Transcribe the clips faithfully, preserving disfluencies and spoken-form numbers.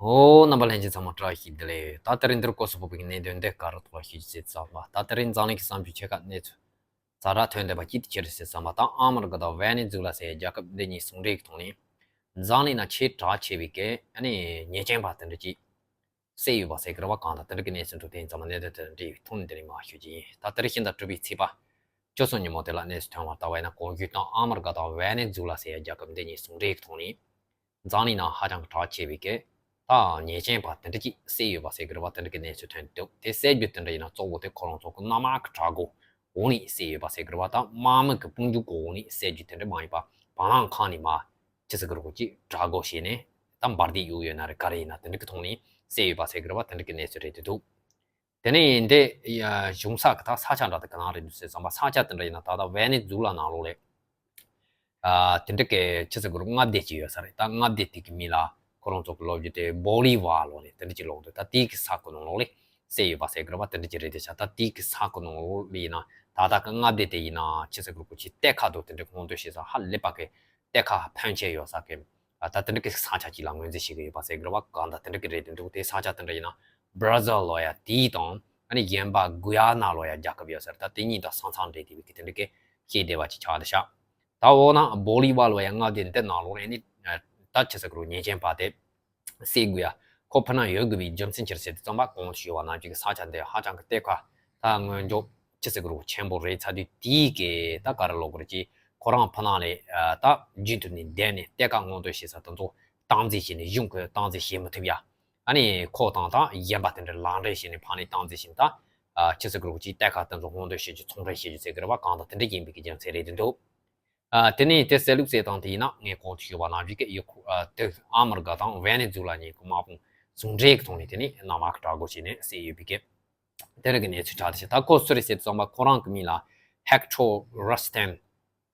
ཨོ། རྣམ་པ་ལྷན་རྒྱས་ཚང་མ་བཀྲ་ཤིས་བདེ་ལེགས། ད་དེ་རིང་འདིར་སྐོར་སུ་ཕོག་པའི་གནད་དོན་འདི་ག་རེ་ཐོག་ཞུ་རྒྱུ་ཟེར་ཙམ་པ། ད་དེ་རིང་འཛམ་གླིང་གི་བསམ་ཚུལ་ཆེ་ཁག་གནས་ཚུལ་ཛ་དྲག་ཐོན་བསྡད་པ་ཅིག་དེ་ཅི་རེད་ཟེར་ཙམ་པ། ད་ཨ་མི་རི་ཀ་དང་ཝེ་ནེ་ཛུ་ལ་ཟེར་རྒྱལ་ཁབ་འདི་གཉིས་ཟུང་འབྲེལ་གྱི་ཐོག་ནས་འཛམ་གླིང་ན་ཆེས་གྲགས་ཆེ་བའི་གི་ཨ་ནི་ཉེས་ཅན་པ་དེ་འདྲ་ཅིག་བསད་ཡོད་པ་ཟེར་གི་རེད་པ། གང་ལྟར་དེ་འདྲ་གི་གནས་ཚུལ་འདུག་དེ་ཡིན་ཙང་མ་གནད་དོན་དེ་དང་འབྲེལ་བའི་ཐོག་ནས་དེ་རིང་མར་ཞུ་རྒྱུ་ཡིན། ད་དེ་རིང་ཕྱི་ཟླ་དྲུག་པའི་ཚེས་པ་བཅུ་གསུམ་ཉིན་མོ་དེ་ལ་གནས་ཚུལ་ཐོན་པ་ལྟ་བ་ཡིན་ན། གོང་ཞུས་དང་ཨ་མི་རི་ཀ་དང་ཝེ་ནེ་ཛུ་ལ་ཟེར་ཡ་རྒྱལ་ཁབ་འདི་གཉིས་ཟུང་འབྲེལ་གྱི་ཐོག་ནས་འཛམ་གླིང་ནང་ཧ་ཅང་གི་གྲགས་ཆེ་བའི་གི་ད་ཉེས་ཅན་པ་དེ་འདྲ་ཅིག་བསད་ཡོད་པ་ཟེར་གི་རེད་པ། དེ་འདྲ་གི་གནས་ཚུལ་ཐོན་འདུག་དེ་བསད་རྒྱུ་དེ་འདྲ་ཡིན་ན་གཙོ་བོ་དེ་ཁོ་རང་ཚོ་གི་མནའ་མ་གི་དགྲ་བོ་འོག་ནས་བསད་ཡོད་པ་ཟེར་གི་རེད་པ། ད་དམག་མི་གི་དཔུང་འཇུག་གི་འོག་ནས་བསད་རྒྱུ་དེ་འདྲ་མ་ཡིན་པ། བ་ལང་ཁང་ནས་མར་ཅི་ཟེར་གི་རེད་གོ་ཅིག་དགྲ་བོ་བྱས་ནས་ད་འབར་མདེལ་གཡུག་ཡོད་ན་རེད། ག་རེ་ཡིན་ན་དེ་འདྲ་གི་ཐོག་ནས་བསད་ཡོད་པ་ཟེར་གི་རེད་པ། དེ་འདྲ་གི་གནས་ཚུལ་རེད་དེ་འདུག་དེ་ནས་འདི་གཞུང་ས་གི་ད་ས་ཆ་འདྲ་དེ་ག་ནང་རེད་འདུག་ཟེར་ཙམ་པ། ས་ཆ་དེ་འདྲ་ཡིན་ན་ད་ལྟ་ཝེ་ནེ་ཛུ་ལ་ནང་ལོགས་ལས་ཨ་དེ་འདྲ་གི་ཅི་ཟེར་གི་རེད། མངའ་སྡེ་ཅིག་ཡོད་ས་རེད། ད་མངའ་སྡེ་དེ་གི་མིང་ལ་ཁོ་རང་ཚོ་གི་ལོ་རྒྱུས་དེ་བོ་ལི་ཝ་ལོ་ནས་དེ་འདྲ་ཅིག་ལོག་འདུག་ད་དེའི་གི་ས་གི་ནང་ལོགས་ལས་བསད་ཡོད་པ་ཟེར་གི་རེད་པ། དེ་འདྲ་ཅིག་རེད་དེ་ཤག་ད་དེའི་གི་ས་གི་ནང་ལོགས་ལས་ཡིན་ན་ད་ལྟ་གི་མངའ་སྡེ་དེ་ཡིན་ན་ཅི་ཟེར་གི་རེད་གོ་ཅིག་གཏེར་ཁ་དང་དེ་འདྲ་སྔོག་འདོན་བྱེད་ས་ཧ་ལས་པ་གི་གཏེར་ཁ་ཕོན་ཆེ་ཡོད་ས་གི་ཨ་ད་དེ་འདྲ་གི་ས་ཆ་ཅིག་ལ་ངོས་འཛིན་བྱེད་ཀྱི་ཡོད་པ་ཟེར་གི་རེད་པ། གང་ལྟར་དེ་འདྲ་གི་རེད་དེ་འདུག་དེ་ས་ཆ་དེ་འདྲ་ཡིན་ན་བྷ་ར་ཟིལ་ལོ་ཡ་དེའི་དང་ཨ་ནི་གཞན་པ་གུ་ཡ་ན་ལོ་ཡ་རྒྱལ་ཁབ་ཡོད་ས་རེད། ད་དེ་གཉིས་དང་ས་མཚམས་འབྲེལ་བསྡད་པའི་གི་དེ་འདྲ་གི་ཤེས་བདེ་བ་ཅིག་ཆགས་བསྡད་ཤག་ད་འོ་ན་བོ་ལི་ཝ་ལོ་ཡ་མངའ་སྡེ་འདི་ནང་ལོགས་ནས་ནི་ད་ཅི་ཟེར་གི་རེད་ཉེས་ཅན་པ་དེ་བསད་དགོས་ཡ་ཁོ་ཕུ་ན་ཡོད་དགོས་པའི་རྒྱུ་མཚན་ཅི་རེད་ཟེར་དུས་ཙམ་པ། གོང་དུ་ཞུས་པ་ནང་བཞིན་གི་ས་ཆ་འདི་ཧ་ཅང་གི་གཏེར་ཁ་ད་དངོས་འཇོག་ཅི་ཟེར་གི་རེད་ཆེན་པོ་རེད་ཚ་དུས་དེའི་གི་ད་ག་རེ་ལབ་དགོས་རེད་ཅིག་ཁོ་རང་ཕུ་ན་ལས་ད་རྒྱུན་དུ་ནས་བསྡད་ནས་གཏེར་ཁ་སྔོག་འདོན་བྱེད་ས་དེ་ཚོ་སྟངས་འཛིན་བྱས་ནས་གཞུང་གི་སྟངས་འཛིན་བྱེད་མི་ཐུབ་ཡ། ཨ་ནི་ཁོ་དང་ད་གཞན་པ་དེ་འདྲ་ལག་འབྲེལ་བྱས་ནས་ཕར་ནས་སྟངས་འཛིན་བྱས་ནས་ད་ཅི་ཟེར་གི་རེད་ཅིག་གཏེར་ཁ་དེ་ཚོ་སྔོག་འདོན་བྱེད་རྒྱུ་ཚོང་འབྲེལ་བྱེད་རྒྱུ་ཟེར་གི་རེད་པ། གང་ལྟར་དེ་འདྲ་ཡིན་པའི་གི་རྒྱུ་མཚན་རེད་དེ་འདུག་ཨ་དེ་ནས་དེ་བསད་ལུགས་བསད་སྟངས་དེ་ཡིན་ན་ངས་གོང་དུ་ཞུས་པ་ནང་བཞིན་གི་ཡུ་ཁུ་ཨ་དེ་ཨ་མི་རི་ཀ་དང་ཝེ་ནེ་ཛུ་ལ་གཉིས་ཀྱི་དམག་དཔུང་ཟུང་འབྲེལ་གྱི་ཐོག་ནས་དེ་ནས་མནའ་མ་གི་དགྲ་བོ་བྱས་ནས་བསད་ཡོད་པའི་གི་དེ་འདྲ་གི་གནས་ཚུལ་ཆགས་བསྡད་ཤག་ད་ཁོ་སུ་རེད་ཟེར་དུས་ཙམ་པ་ཁོ་རང་གི་མིང་ལ་Hector Rustem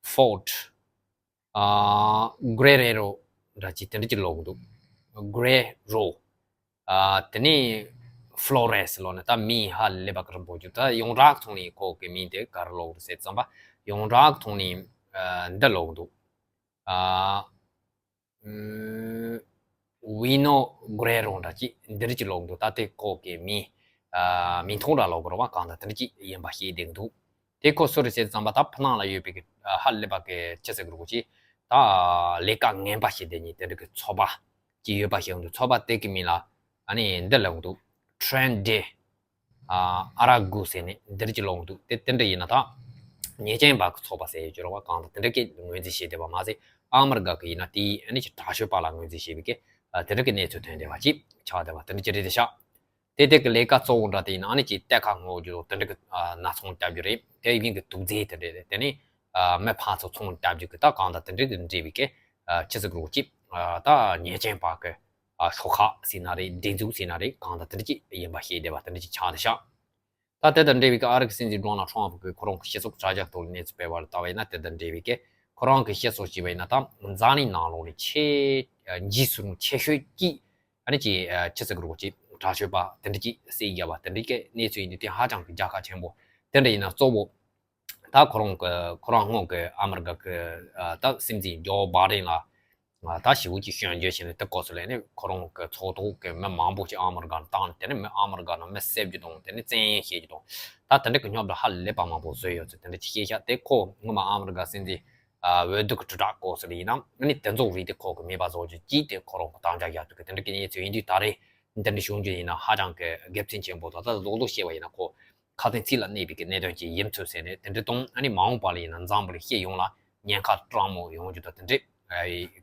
Fort ཨ་Guerrero འདྲ་ཅིག་དེ་འདྲ་ཅིག་ལབ་ཀྱི་འདུག Guerrero ཨ་དེ་ནས་Flores ལབ་ནས་ད་མིང་ཧ་ལས་པ་གི་རིང་པོ་ཅིག་ད་ཡོངས་གྲགས་ཐོག་ནས་ཁོ་གི་མིང་དེ་ག་རེ་ལབ་ཀྱི་རེད་ཟེར་དུས་ཙམ་པ། ཡོངས་གྲགས་ཐོག་ནས་ཨ་འདི་ལབ་ཀྱི་འདུག་ཨ་ཨུམ་Vino Guerrero འདྲ་ཅིག་འདི་འདྲ་ཅིག་ལབ་ཀྱི་འདུག་ད་དེ་ཁོ་གི་མིང་ཨ་མིང་ཐོག་འདྲ་ལབ་ཀྱི་རེད་པ། གང་ལྟར་དེ་འདྲ་ཅིག་ཡིན་པ་ཤེས་བསྡད་ཀྱི་འདུག་དེ་ཁོ་སུ་རེད་ཟེར་དུས་ཙམ་པ་ད་ཕུ་ན་ལ་ཡོད་པའི་གི་ཧ་ལས་པ་གི་ཅི་ཟེར་གི་རེད་གོ་ཅིག་ད་ལས་ཀ་ངན་པ་བྱེད་བསྡད་མཁན་དེ་འདྲ་གི་ཚོགས་པ་ཅིག་ཡོད་པ་ཤེས་ཀྱི་འདུག་ཚོགས་པ་དེ་གི་མིང་ལ་ཨ་ནི་འདི་ལབ་ཀྱི་འདུག Tren de ཨ་Aragua ཟེར་ནས་འདི་འདྲ་ཅིག་ལབ་ཀྱི་འདུག་དེ་དེ་འདྲ་ཡིན་ན་ད་ཉེས་ཅན་པ་གི་ཚོགས་པ་ཟེར་ཡོད་ཀྱི་རེད་པ། གང་ལྟར་དེ་འདྲ་གི་ངོས་འཛིན་བྱས་བསྡད་པ་མ་ཟད། ཨ་མི་རི་ཀ་གི་ཡིན་ན་དེའི་ཨ་ནི་ཅིག་དྲག་སྤྱོད་པ་ལ་ངོས་འཛིན་བྱས་པའི་གི་ཨ་དེ་འདྲ་གི་གནས་ཚུལ་ཐོན་བསྡད་པ་ཅིག་ཆགས་བསྡད་པ་དེ་འདྲ་ཅིག་རེད་དེ་ཤག་དེ་དེ་གི་ལས་ཀ་གཙོ་བོ་འདྲ་དེ་ཡིན་ན་ཨ་ནི་ཅིག་གཏེར་ཁ་སྔོག་རྒྱུ་དེ་འདྲ་གི་ཨ་ན་ཚོང་རྒྱག་རྒྱུ་རེད། དེ་ཡིན་གི་དུག་རྫས་དེ་འདྲ་རེད། དེ་ནས་ཨ་མི་ཕར་ཚུར་ཚོང་རྒྱག་རྒྱུ་གི་ད་གང་ལྟར་དེ་འདྲ་གི་འབྲེལ་བའི་གི་ཨ་ཅི་ཟེར་གི་རེད་གོ་ཅིག་ཨ་ད་ཉེས་ཅན་པ་གི་ཨ་ཤོག་ཁག་ཟེར་ན་རེད། སྒྲིག་འཛུགས་ཟེར་ན་རེད། གང་ལྟར་དེ་འདྲ་ཅིག་ཡིན་པ་ཤེས་བསྡད་པ་དེ་འདྲ་ཅིག་ཆགས་བསྡད་ཤག་ད་དེ་དང་འབྲེལ་བའི་གི་ཨ་རི་གི་སྲིད་འཛིན་ཌོ་ནལ་ཊམ་གི་ཁོ་རང་གི་སྤྱི་ཚོགས་དྲ་རྒྱ་ཐོག་ལ་གནས་ཚུལ་སྤེལ་བ་ལ་ལྟ་བ་ཡིན་ན། དེ་དང་འབྲེལ་བའི་གི་ཁོ་རང་གི་བཤད་སྲོལ་བྱས་པ་ཡིན་ན་ད་འཛམ་གླིང་ནང་ལོགས་ནས་ཆེས་ཨ་འཇིགས་སུ་རུང་ཆེ་ཤོས་ཀྱི་ཨ་ནི་ཅིག་ཨ་ཅི་ཟེར་གི་རེད་གོ་ཅིག་དྲག་སྤྱོད་པ་དེ་འདྲ་ཅིག་བསད་བཞག་པ་དེ་འདྲ་གི་གནས་ཚུལ་ཡིན་དུས། དེ་ཧ་ཅང་གི་རྒྱལ་ཁ་ཆེན་པོ་དེ་འདྲ་ཡིན་ན་གཙོ་བོ་ད་ཁོ་རང་གི་ཁོ་རང་སྔོན་གི་ཨ་མི་རི་ཀ་གི་ཨ་ད་སྲིད་འཛིན་ཇོ་བྷའི་ཌེན་ལ་ད་ཞེ་པོ་ཅིག་སྐྱོན་བརྗོད་བྱས་ནས། དེ་སྐབས་སུ་ལས་ནས་ཁོ་རང་གི་ཚོགས་ཐོག་གི་མི་མང་པོ་ཅིག་ཨ་མི་རི་ཀ་ནས་བཏང་ནས། དེ་ནས་མི་ཨ་མི་རི་ཀ་ནང་མི་བསད་རྒྱུ་དང་། དེ་ནས་བཙན་གཡེམ་བྱེད་རྒྱུ་དང་། ད་དེ་འདྲ་གི་རྙོག་དྲ་ཧ་ལས་པ་མང་པོ་བཟོས་ཡོད་ཚུལ་དེ་འདྲ་ཅིག་བཤད་ཤག་དེ་ཁོ་སྔོན་མ་ཨ་མི་རི་ཀ་སྲིད་འཛིན་ཨ་འོས་བསྡུ་གི་དྲིལ་བསྒྲགས་སྐབས་སུ་ལ་ཡིན་ན་ཨ་ནི་དེ་ཚོ་རིགས་དེ་ཁོ་གི་མེད་པ་བཟོ་རྒྱུ་ཅིག་དེ་ཁོ་རང་གི་དམ་བཅའ་བཞག་འདུག་གི། དེ་འདྲ་གི་གནས་ཚུལ་ཡིན་དུས། ད་རེས་འདི་འདྲ་བྱུང་རྒྱུ་ཡིན་ན་ཧ་ཅང་གི་དགེ་མཚན་ཆེན་པོ་དང་། ད་ལོག་ལོག་བཤད་པ་ཡིན་ན་ཁོ་ཁ་དན་ཚིག་ལ་གནས་པའི་གི་གནད་དོན་ཅིག་ཡིན་ཚུལ་ཟེར་ནས། དེ་འདྲ་དང་ཨ་ནི་མ་འོངས་པ་ལ་ཡིན་ན་འཛམ་བུ་གླིང་སྤྱི་ཡོངས་ལ་ཉེན་ཁ་སྤྲང་མོ་ཡོང་རྒྱུ་དང་། དེ་འདྲ་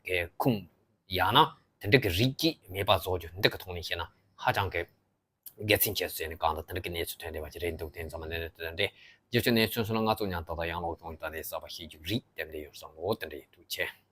གི་ཁུངས་ཡང་ན་དེ་འདྲ་གི་རིགས་ཅིག་མེད་པ་བཟོ་རྒྱུ་འདི་གི་ཐོག་ནས་བཤད་ན་ཧ་ཅང་གི་དགེ་མཚན་ཆེ་ཟེར་ནས་གང་ལྟར་དེ་འདྲ་གི་གནས་ཚུལ་ཐོན་བསྡད་པ་ཅིག་རེད་འདུག་དེ་ཚང་མ་གནད་དོན་དེ་འདྲ་རེད། རྗེས་སུ་གནས་ཚུལ་སོང་ན་ང་ཚོ་མཉམ་དུ་ད་ཡང་ལོག་བྱུང་ད་དེ་གསར་པ་ཤེས་རྒྱུ་རིགས་དེ་འདྲ་ཡོད་བསམ་ལོ། དེ་འདྲ་ཡིན། ཐུགས་རྗེ་ཆེ།